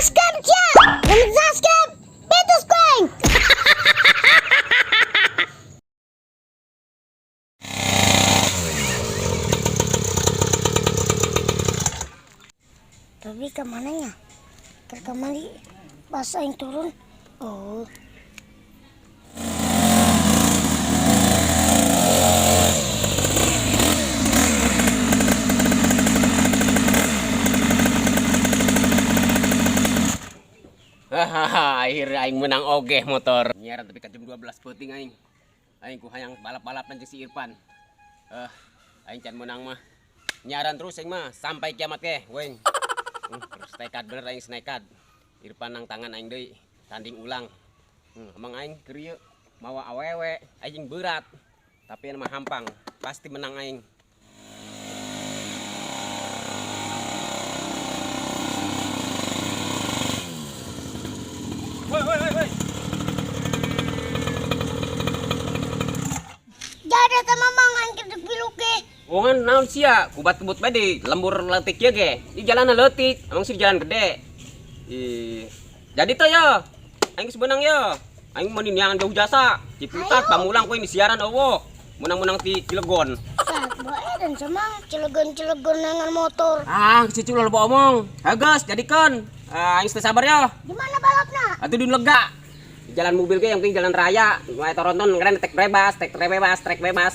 Subscribe sia. Mun subscribe, betus ku aing. Tapi kemananya? Ke kamari pas aing turun. Oh. Hahaha, akhirnya aing menang ogeh motor. Nyiaran tapi ka jam 12 peuting aing. Aing ku hayang balap-balapan jeung si Irfan. Eh, aing can menang mah. Nyiaran terus aing mah sampai kiamat ke, weng. Terus tekad bener aing nekat. Irfan nang tangan aing deui, tanding ulang. Emang aing keur ieu mawa awewe, aing berat. Tapi mah hampang, pasti menang aing. Woi, woi, woi, woi. Jadi sama mang aing keur piluke. Wongan naon sia, kubat-kubut bae di lembur leutik ieu ge. Di jalanna leutik, emang sih jalan gede. Ih. Jadi teh yo. Aing geus beunang yo. Aing mun neangan jauh jasa. Ciputat pamulang ku ini siaran eueuh. Menang-menang ti Cilegon. Saat bae dan semang Cilegon-Cilegon dengan motor. Ah, cucu lo omong. Hageus jadikeun. Ah, aing teu sabar yo. Gimana balapna? Atuh di lega. Di jalan mobil ge yang penting jalan raya. Mulai toronton keren trek bebas, trek bebas, trek bebas.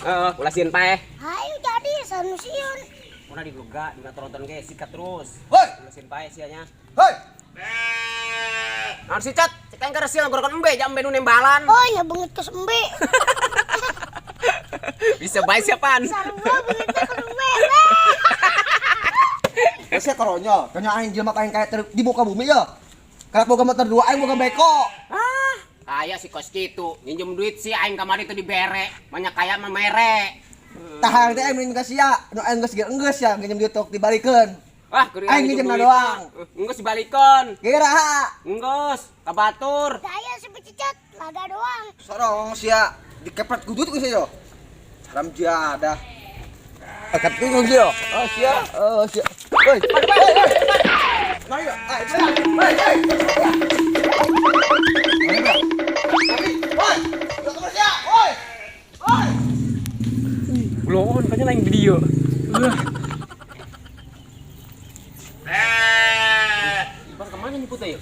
Heeh, ulah sieun paeh. Ayo jadi sanusiun. Udah di lega, di toronton ge sikat terus. Woi! Ulah sieun paeh sia nya. Hei! Naon sih cat? Cek aing karesil gorokan embe, jam embe nu nembalan. Oh, nya beungit ke embe. Bisa bae siapaan? Sarua beungitna ke embe. Geus karonyo, kanya aing jelema paling kaya di muka bumi ya. Kalau boga motor dua aing boga beko. Ah, kaya si kos kitu, nginjem duit sih aing kamari teu dibere, banyak kaya mah mere. Tah teh aing mending ka sia, nu aing geus geus ya nginjem duit tok dibalikeun. Wah, keur Aing nginjem doang. Enggeus dibalikeun. Kira ha. Enggeus, ka batur. Saya si pecicet laga doang. Sorong sia dikepret ku duit ku sia yo. Haram jadah. Kepret ku sia. Oh sia, oh sia. Woi. Mari, ay, woi, woi. Woi, woi. Woi. Belum, kayaknya lain video. Bang kemana nyebutnya ya?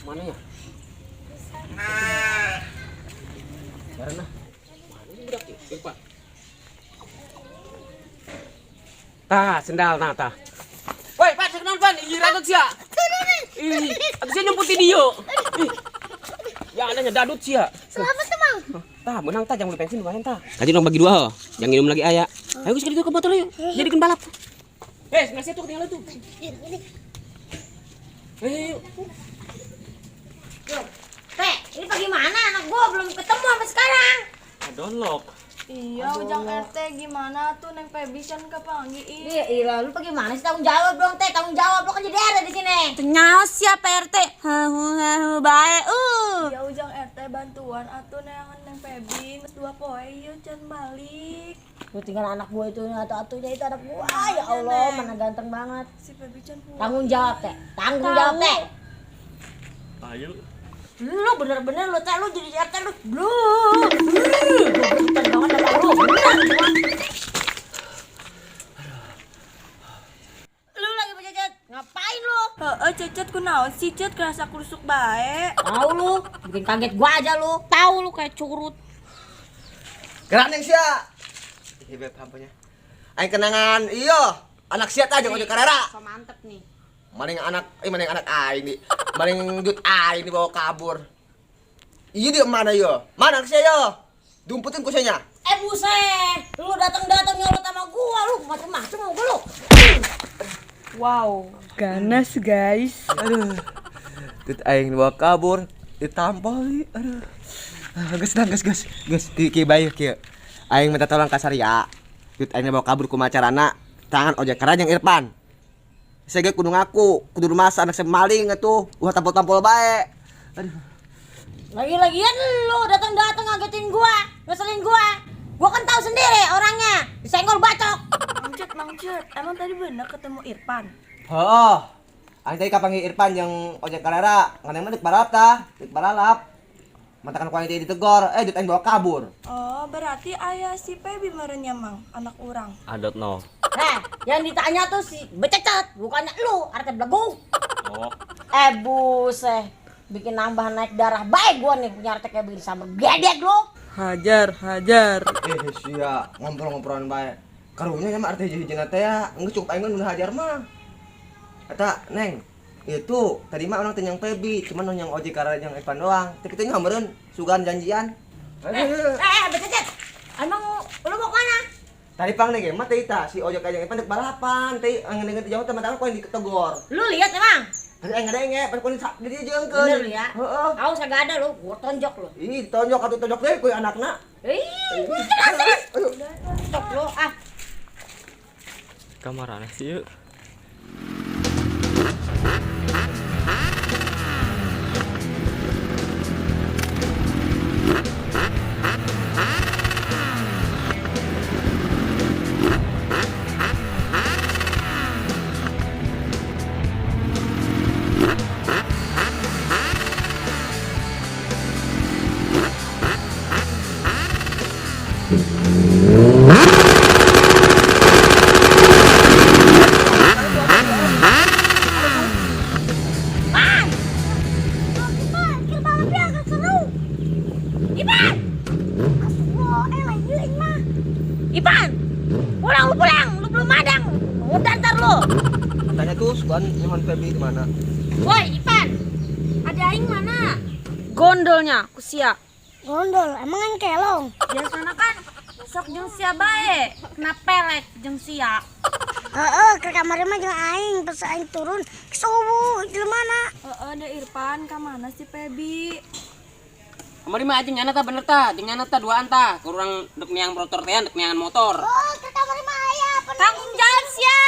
Mana ya? Karena mana ini budak ya? Lupa. Tah, sendal nah tah. Woi, Pak, cek naon, Pan? Ih, ragut sia. Ih, atuh sia nyemputin dia. Ih. Ya adanya dadut sia. Selamat teman. Tah, menang tah, jangan beli bensin lumayan tah. Tadi dong bagi dua, ho. Jangan minum lagi aya. Ayo sekali ke motor yuk. Jadikan balap. Eh, ngasih tuh ketinggalan tuh. Eh, yuk. Teh, ini bagaimana anak gua belum ketemu sampai sekarang. Download. Iya, Ujang RT gimana tuh Neng Pebi can kapanggih. Iya, iya, lu bagaimana sih tanggung jawab dong, Teh? Tanggung jawab lu kan jadi ada di sini. Tenyaos siapa RT? Hahu hahu bae. Iya, Ujang RT bantuan atuh neangan Neng Pebi geus 2 poe ieu can balik. Lu tinggal anak gua itu atu-atunya itu anak gua. Ya Allah, mana ganteng banget. Si Pebi can pulang. Tanggung jawab, Teh. Tanggung jawab, Teh. Ayo. Lu bener-bener lu, Teh, lu jadi RT lu. Lu. Gua berutan banget sama lu. Bener, gua. Lu lagi bercecet, ngapain lu? Heeh, Cecet kunaon sih Cet kerasa kurusuk bae. Tahu lu, bikin kaget gua aja lu. Tahu lu kayak curut. Gerak neng sia. Ih, beb hampanya. Aing kenangan iya, anak sia tah jeung ojek karera. So mantep nih. Maling anak, maling anak aing nih. Maling duit aing dibawa kabur. Iya dia mana yo? Mana anak sia yo? Dumputin ku sia nya. Eh buset, lu datang-datang nyolot sama gua lu, macem-macem sama gua lu. Wow, ganas guys. Aduh. Duit aing dibawa kabur, ditampol. Aduh. Geus dah, geus geus. Geus ki ki bae kieu. Aing minta tolong ka Saria. Duit aing dibawa kabur ku macarana, tangan ojek karena jeung Irfan. Saya ge kudu ngaku, kudu rumasa anak saya maling atuh, ulah tampol-tampol bae. Aduh. Lagi-lagian lu datang-datang ngagetin gua, ngeselin gua. Gua kan tahu sendiri orangnya, disenggol bacok. Mang Cet, Mang Cet, emang tadi bener ketemu Irfan? Heeh. Aing tadi kapanggih Irfan jeung ojek karera, ngan mah deuk balap tah, deuk balalap. Matakan ku aing teh ditegor, eh duit aing bawa kabur. Oh, berarti ayah si Pebi merenya mang, anak urang. I don't know. Eh, yang ditanya tuh si bececet, bukannya lu, RT belagu. Oh. Eh, buset. Bikin nambah naik darah baik gua nih punya RT kayak begini sama gedek lu. Hajar, hajar. Eh sia, ngobrol-ngobrolan bae. Karunya nya mah RT hiji-hijina teh ya, geus cukup aing mah nu hajar mah. Eta, Neng, itu tadi mah orang teh yang Pebi, cuman yang ojek karena yang Irfan doang. Teh kitu nya meureun sugan janjian. Eh, bececet. Emang lu mau kemana? Tadi pang nih mah teh tah si ojek aja Irfan dek balapan, teh ngedengeun jauh teh mata ku ditegur. Lu lihat emang? Tadi aing ngadenge, pas ku di dieu jeung. Bener lu ya? Heeh. Awas kagak ada lu, gua tonjok lu. Ih, ditonjok atuh tonjok deui ku anakna. Ih, Ayo. tonjok lu ah. Kamarana sih yuk. Pan! Ipan, keur balap ya keur seru. Ipan! Astagfirullah, eh lain deui aing mah. Ipan! Pulang lu pulang, lu belum madang. Udah ntar lu. Tanya tuh sugan nyaman Pebi di mana? Woi, Ipan. Ada aing mana? Gondolnya ku sia. Gondol, emang aing kelong. Biasana kan sok jeung sia bae, kena pelet jeung sia. Heeh, ke kamar mah jeung aing, pas aing turun subuh jelema na. Heeh, da Irfan, ka mana si Pebi? Kamari mah jeung nyana tah bener tah, jeung nyana tah duaan tah. Kurang dek niang motor teh, dek niangan motor. Oh, ke kamar mah aya Tanggung jawab sia.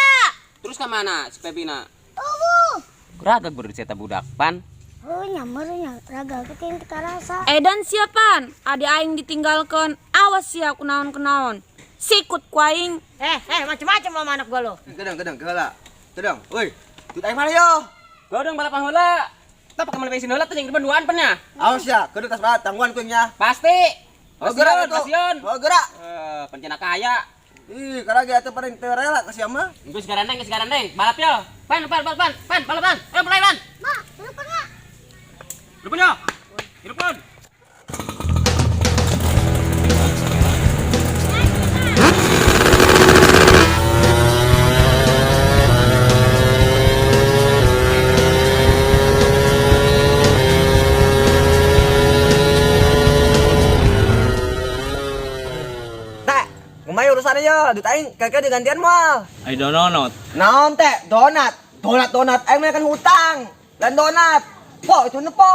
Terus ka mana si Pebi na? Eueuh. Raga guru cerita budak pan. Oh, nyameur nya raga teh teu karasa. Edan sia pan, ade aing ditinggalkeun. Awas sia kunaon-kunaon. Sikut ku aing. Eh, eh, macem-macem lo sama anak gua lo. Gedang, gedang, heula. Gedang, woi. Duit aing mana yo? Godong balapan heula. Tah pakai mana bensin heula teh jeung duaan pan nya. Awas ya, kudu tas banget tangguhan kuing nya. Pasti. Oh, gerak Pasion, atuh. pasion. Oh, gerak. Eh, pencena kaya. Ih, karena ge atuh paling teu rela ka sia mah. Geus garandeng, geus garandeng. Balap yo. Pan, pan, pan, pan, pan, balapan. Ayo mulai pan. Ma, telepon ma. Hidupun yo. Hidupun. Teh, kumaha urusannya yo? Duit aing kira-kira digantian moal. I don't know not. Naon teh? Donat. Donat donat aing mah kan hutang. Dan donat. Po, itu nepo.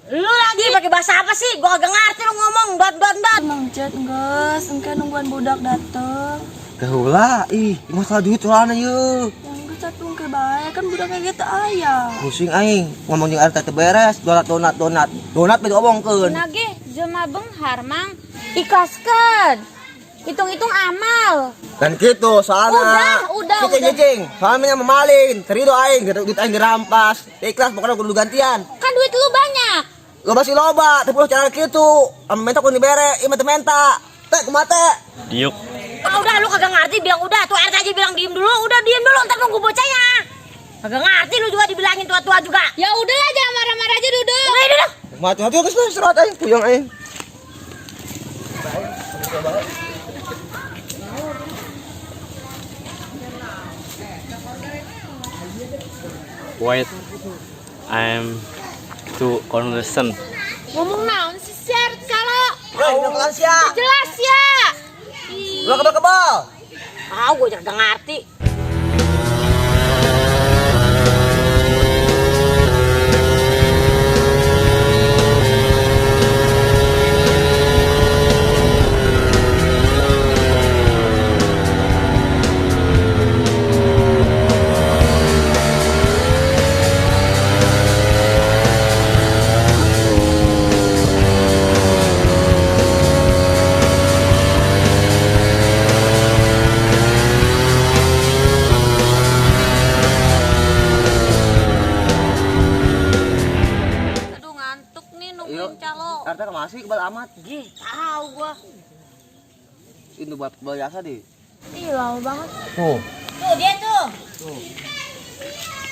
Lu lagi pakai bahasa apa sih? Gua kagak ngerti lu ngomong dot dot dot. Mang Cet, geus, engke nungguan budak dateng. Keula, ih, masalah duit soalna ye. Yang geus atuh engke bae, kan budaknya ge teu aya. Pusing aing, ngomong jeung RT teu beres, donat donat donat. Donat beda omongkeun. Nagih jelema beunghar mang. Ikhlaskeun. Hitung-hitung amal. Dan gitu soalnya. Udah, udah, Cicing, udah. cicing. Soalnya memalin, terido aing, duit aing dirampas. Teu ikhlas pokoknya kudu gantian. Kan duit lu banyak. Loba sih loba, tapi ulah cara gitu. Ame minta kudu dibere, ieu mah teu menta. Teh kumaha teh? Diuk. Ah, udah lu kagak ngerti bilang udah tuh RT aja bilang diem dulu, udah diem dulu ntar nunggu bocahnya. Kagak ngerti lu juga dibilangin tua-tua juga. Ya udahlah jangan marah-marah aja duduk. Udah, udah, udah. Kumaha tuh hati geus lah istirahat aing, puyeng aing. Wait. I'm to conversation. Ngomong naon sih sia kalau Woi, udah kelar sia. jelas ya. Ulah kebal-kebal. Ah, gua juga kagak ngerti. RT masih kebal amat. Gih, tahu gua. Itu buat kebal biasa deh. Ih, lama banget. Tuh. Tuh dia tuh.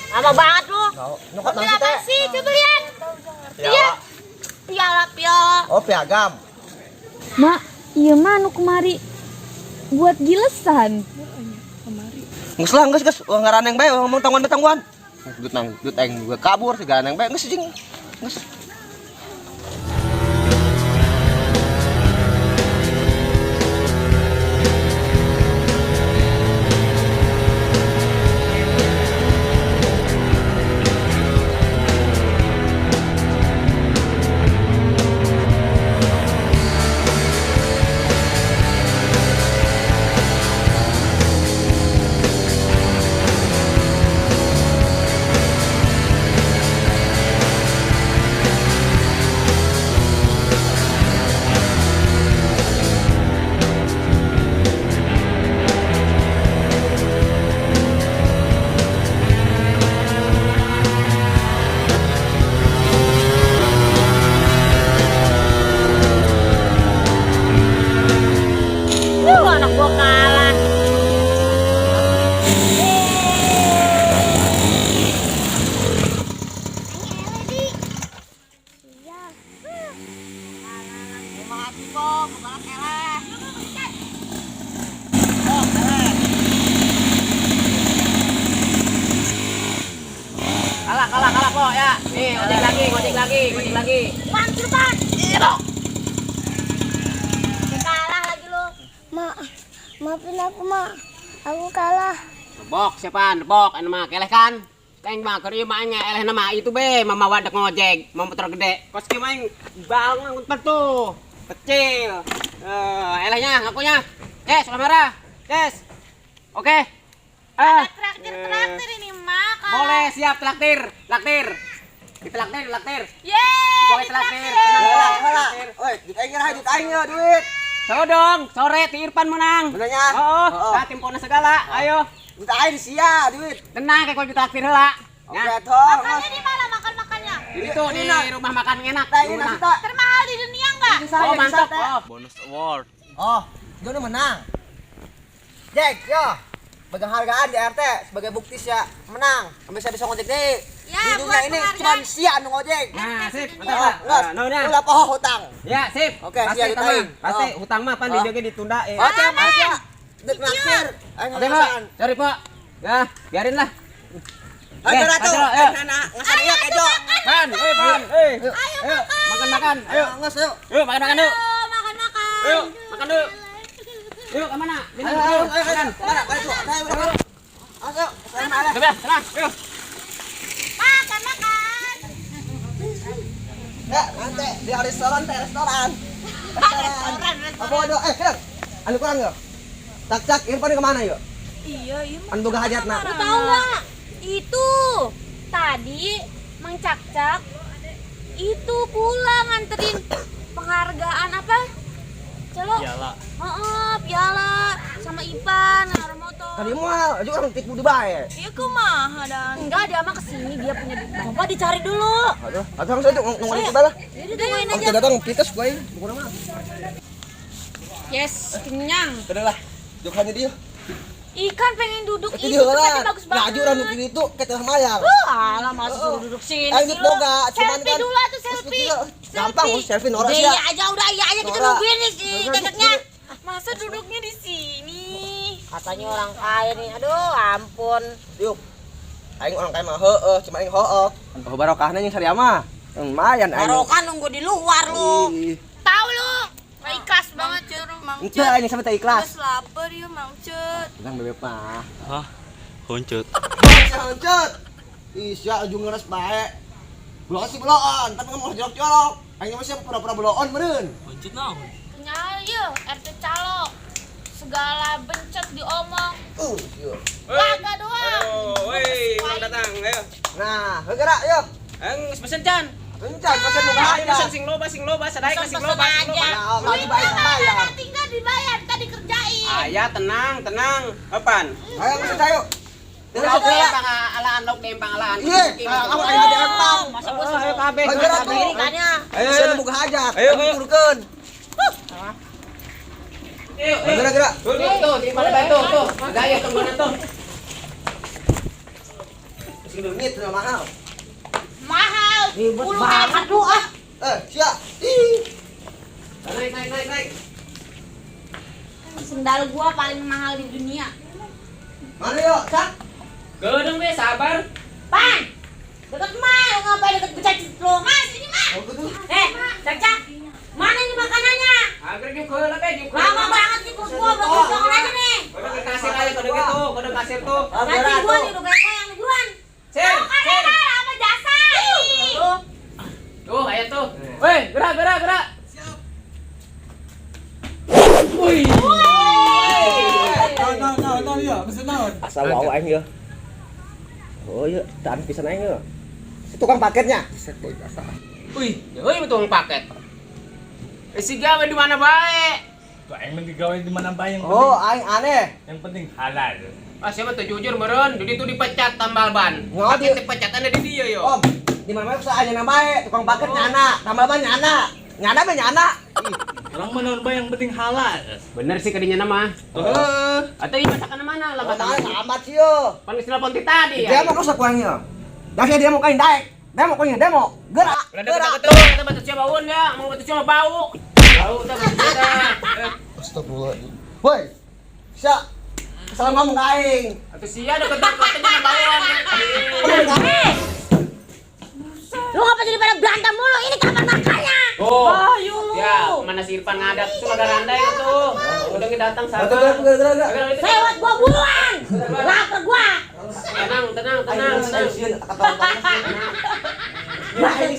Lama banget lu. Nyokot Ambil nasi apa teh. sih? Coba lihat. Iya. Piala, piala. Oh, piagam. Mak, iya mah nu kemari buat gilesan. Geus lah, geus geus, ulah ngaran yang bae, ulah ngomong tangguan tangguan. Duit nang, duit aing juga kabur segala yang bae geus jeung. Geus. Duh, anak gua kalah. Kalah, kalah, kalah kok ya. Nih, ojek lagi, ojek lagi, ojek lagi. Mancur, Pan. Iya, Kalah lagi lu. Mak, maafin aku, Mak. Aku kalah. Lebok siapa? Lebok anu mah keleh kan? Kain mah keur ieu mah aing eleh nama itu be, mama wadak ngojek, mau motor gede. Kos kieu mah aing bangun tuh. Kecil. Eh, elehnya ngakunya. Yes, sudah merah. Yes. Oke. Ah. Traktir-traktir ini, Mak. Boleh, siap traktir, traktir. Ditraktir, traktir. Yeay, Pokoknya traktir. Tenang, Heula, heula. traktir. Oi, duit aing nyerah, duit aing ya, duit. So dong, sore ti Irfan menang. Benernya? Oh, Oh. nah timpona segala. Ayo. Duit aing sia, duit. Tenang kayak kalau ditraktir heula. Oke, Ya. toh. Makannya di mana makan-makannya? Di itu di rumah makan enak. Tah, Di ini rumah. nasi tak. Termahal di dunia enggak? Oh, mantap. Oh. Bonus award. Oh, dia udah menang. Jack, yo. Penghargaan di RT sebagai bukti sia menang. Sampai saya bisa ngojek deh. Ya, di dunia buat ini penghargaan. cuma sia anu ngojek. Nah, sip, mantap. Oh, Pak. nges. Nah, nah. Ulah poho hutang. Ya, sip. Oke, pasti siap, utang ditagih. mah. Pasti Oh. hutang mah pan Oh. di ditunda eh. Oke, mas ya. Dek naktir. Aing Oke, Pak. ngelasan. Sorry, Pak. Ya, biarin lah. Ayo Oke, ratu, ayo, ayo. ayo ngasan iya kejo. Pan, eh, pan, eh. Ayo, makan-makan. Ayo. Nges yuk. Yuk, makan-makan yuk. Makan-makan. Yuk, makan yuk. Yuk, ke mana? Minum Ayo, ayo, dulu. ayo, Makan. Mana, mana tuh? Ayo, ayo. Ayo, ayo. Sudah, tenang. Yuk. Makan-makan. Ya, nanti di restoran teh restoran. Restoran, restoran. Apa do? Eh, Kang. Anu kurang yuk. Tak cak, Irfan kemana yuk? Iya, iya. Anu boga hajatna. Lu tahu nggak? Itu tadi Mang Cak-Cak itu pulang nganterin penghargaan apa? Celo? Piala. Heeh, piala sama Ipan naruh motor. Tadi moal, aja orang tipu di bae. Iya kumaha dan. Enggak, dia mah kesini dia punya duit banyak. Coba dicari dulu. Aduh, atuh langsung aja nungguin kita lah. Jadi tungguin Oh, aja. datang pites gue ini, bukan mah. Yes, kenyang. Udah lah, jokannya dia. Ikan pengen duduk Itu itu dia tempatnya lah. bagus banget. Laju orang duduk itu ke tengah mayang. Alah, masa suruh duduk sini Ayo sih duit lu. boga, cuman Selfie kan dulu atuh selfie. Gampang oh, selfie norak Udah sih. iya aja, udah iya aja kita Norak. nungguin nih si cekeknya. Masa duduknya di sini? Katanya orang kaya nih. Aduh, ampun. Yuk. Aing orang kaya mah heueuh, cuma aing heueuh. Oh, barokahna jeung saria mah. Lumayan aing. Barokan nunggu di luar lu. Ih. Tahu lu. Nggak ikhlas banget cuy. Mang Ente aing sampe teu ikhlas. Geus lapar yuk Mang Cut. Bilang bebek mah. Hah? Huncut. Lanjut. Ih, sia ujung ngeres bae. Beloon sih beloon, tapi ngomong jorok-jorok. Aing mah sia pura-pura beloon meureun. Huncut naon? Kenyal ya, RT calo. Segala bencet diomong. Iya. Laga doang. Aduh, woi, ulang datang. Ayo. Nah, gerak yuk. Enggeus pesen can. Encan pesen buka Ayo aja. pesen sing loba, sing loba, sadaik sing loba, sing loba. Nah, tadi baik bayar. Tinggal dibayar, tadi kerjain. Ayah tenang, tenang. Apaan? Ayo pesen ayo. Geura geura. Alaan lauk di empang alaan. Iya, kamu aing di empang. Masa gua semua kabeh. Geura tuh. sendiri kan ya. Ayo, ayo boga hajat. Ayo, turunkeun. Geura geura. Tuh, tuh, di mana bae tuh, tuh. Gaya tuh mana tuh. Sing leungit udah mahal. Mahal. Ribet banget lu ah. Eh, sia. Ih. Naik, naik, naik, naik. Sendal gua paling mahal di dunia. Mana yuk, Cak? Gedeng be, sabar. Pan. Deket mah, lu ngapain deket becak lo? Mas, ini mah. Oh, gitu. Eh, Caca. Mana ini makanannya? Agar diuk heula be, diuk. Lama banget nih perut gua, belum jangan aja nih. Kudu ke kasir aja kudu gitu, kudu kasir tuh. Nanti gua nih udah kayak yang buruan. Sir, sir. Apa jasa? Lu. Tuh, ayo tuh. Woi, gerak, gerak, gerak. Wih. Naon ya, mesen naon? Asa wau aing yeuh. Oh iya, tahan pisan aing yeuh. Si tukang paketnya. Wih, euy tukang paket. Eh, si gawe di mana bae? Tuh aing mah digawe di mana bae yang penting. Oh, aing aneh. Yang penting halal. Ah, siapa tuh jujur meureun, di ditu dipecat tambal ban. Nggak, Paket dipecat ada di dia yo. Om, di mana mana usaha nyana bae, tukang paket nyana, tambal ban nyana. Nyana be nyana. Orang mah naon bae yang penting halal. Bener sih kadinya nama. Heeh. Atau ini masakan mana lah Oh, amat sih yo. Pan geus telepon ti tadi Dia ya. mau rusak kuang yo. Dah dia mau kain daek. Demo kuing demo. Gerak. Udah Gerak. deket tuh, kata batu siapa bauun ya, mau batu siapa bau. Bau tah batu siapa. Astagfirullahaladzim. Woi. Sia. Salah ngomong ka aing. Atuh sia deket-deket jangan bauan. Ngomong ka aing. Lu ngapa jadi pada berantem mulu? Ini kapan makannya? Oh. Ayo lu. Ya, mana si Irfan ngadap tuh agak randai itu. Udah kita datang sabar. Gerak, gerak, gerak, gerak. Sewot gua buruan. Lapar gua. Tenang, tenang, tenang, tenang. Ceceng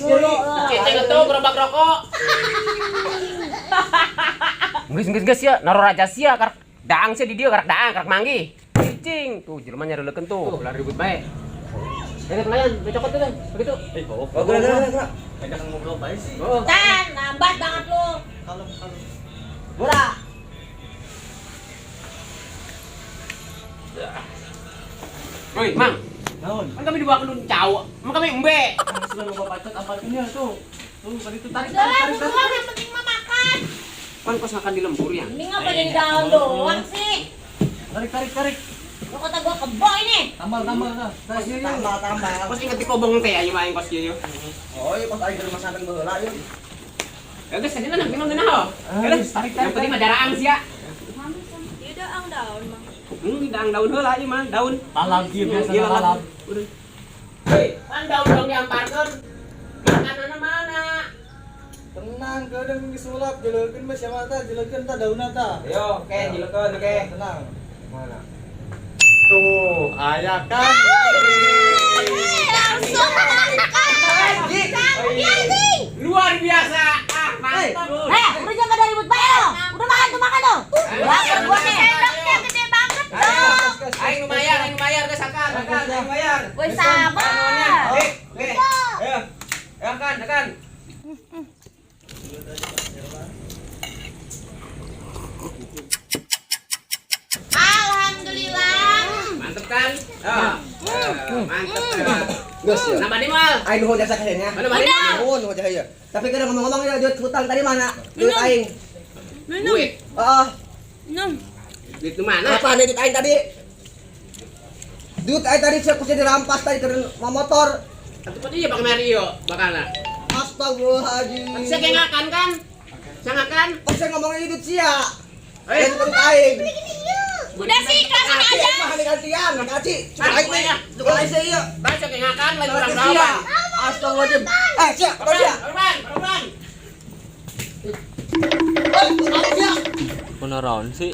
itu gerobak rokok. Geus geus geus ya, naro raja sia karak daang sia di dieu karak daang karak manggi. Cicing tuh jelema nyareulekeun tuh, ulah ribut bae. Ayo pelayan, cokot tuh, begitu. Eh, Oh, gerak, gerak, gerak. Banyak ngobrol bae sih. Oh. Tan, lambat banget lu. Kalem, kalem. Gerak. Woi, Mang. Naon? Kan kami dibawa ke Dun Cau. Emang kami embe. Sudah lupa bacot apa ini tuh. Tuh, tadi tuh tarik, Udah, tarik, tarik. buruan yang penting mah makan. Kan kos makan di lembur ya. Ini ngapa jadi daun doang sih? Tarik, tarik, tarik. Lu kata gua kebo ini. Tambal, tambal, nah. Tambal, tambal. Kos inget di kobong teh ayo main kos ieu. Oh, iya pas aing ke rumah santan baheula ieu. Ya geus sadina nah memang geunah ho. Tarik, tarik, Yang penting mah daraang sia. Iya daang daun mah. Daang daun heula ieu mah, daun. Lalap ieu biasa Iya, lalap. Udah. Hei, pan daun dong diamparkeun. Makananna mana? Tenang, kadang disulap, jelekeun mah siapa ta, jelekeun ta daunna ta. Ayo, oke, jelekeun, oke. Tenang. Mana? Tuh, aya kan. Langsung makan. Luar biasa. Ah, mantap. Eh, udah jangan pada ribut bae lo. Udah makan tuh makan tuh. Lapar gua nih. Sendoknya gede banget dong. Aing nu bayar, geus akan, akan, aing bayar. Woi sabar. Eh, eh. Ayo. Ayo akan, akan. Alhamdulillah. Mantep kan? Ah. Mantep. Geus ya. Nama di mal. Aing nuhun jasa kasihnya. Mana mandi? Nuhun nuhun jasa ieu. Tapi kadang ngomong-ngomong ya duit hutang tadi mana? Duit aing. Duit. Heeh. Minum. Duit di mana? Apa nih duit aing tadi? Duit aing tadi sia kusia dirampas tadi ke motor. Atuh pun iya pakai Mario bakalna. Astagfirullahaladzim. Sia kayak ngakan kan? Sia ngakan? Oh, saya ngomongnya duit sia. Eh. Lain duit aing. Udah sih, ikhlasin Aci, aja. aing mah gantian, aci. Cukup aing nih. Cukup aing sia ieu. Baca kayak ngakan lagi orang Sia. lawan. Astagfirullahaladzim. Eh, sia, kau sia. Korban, korban. Eh, sia. Kunaon sih?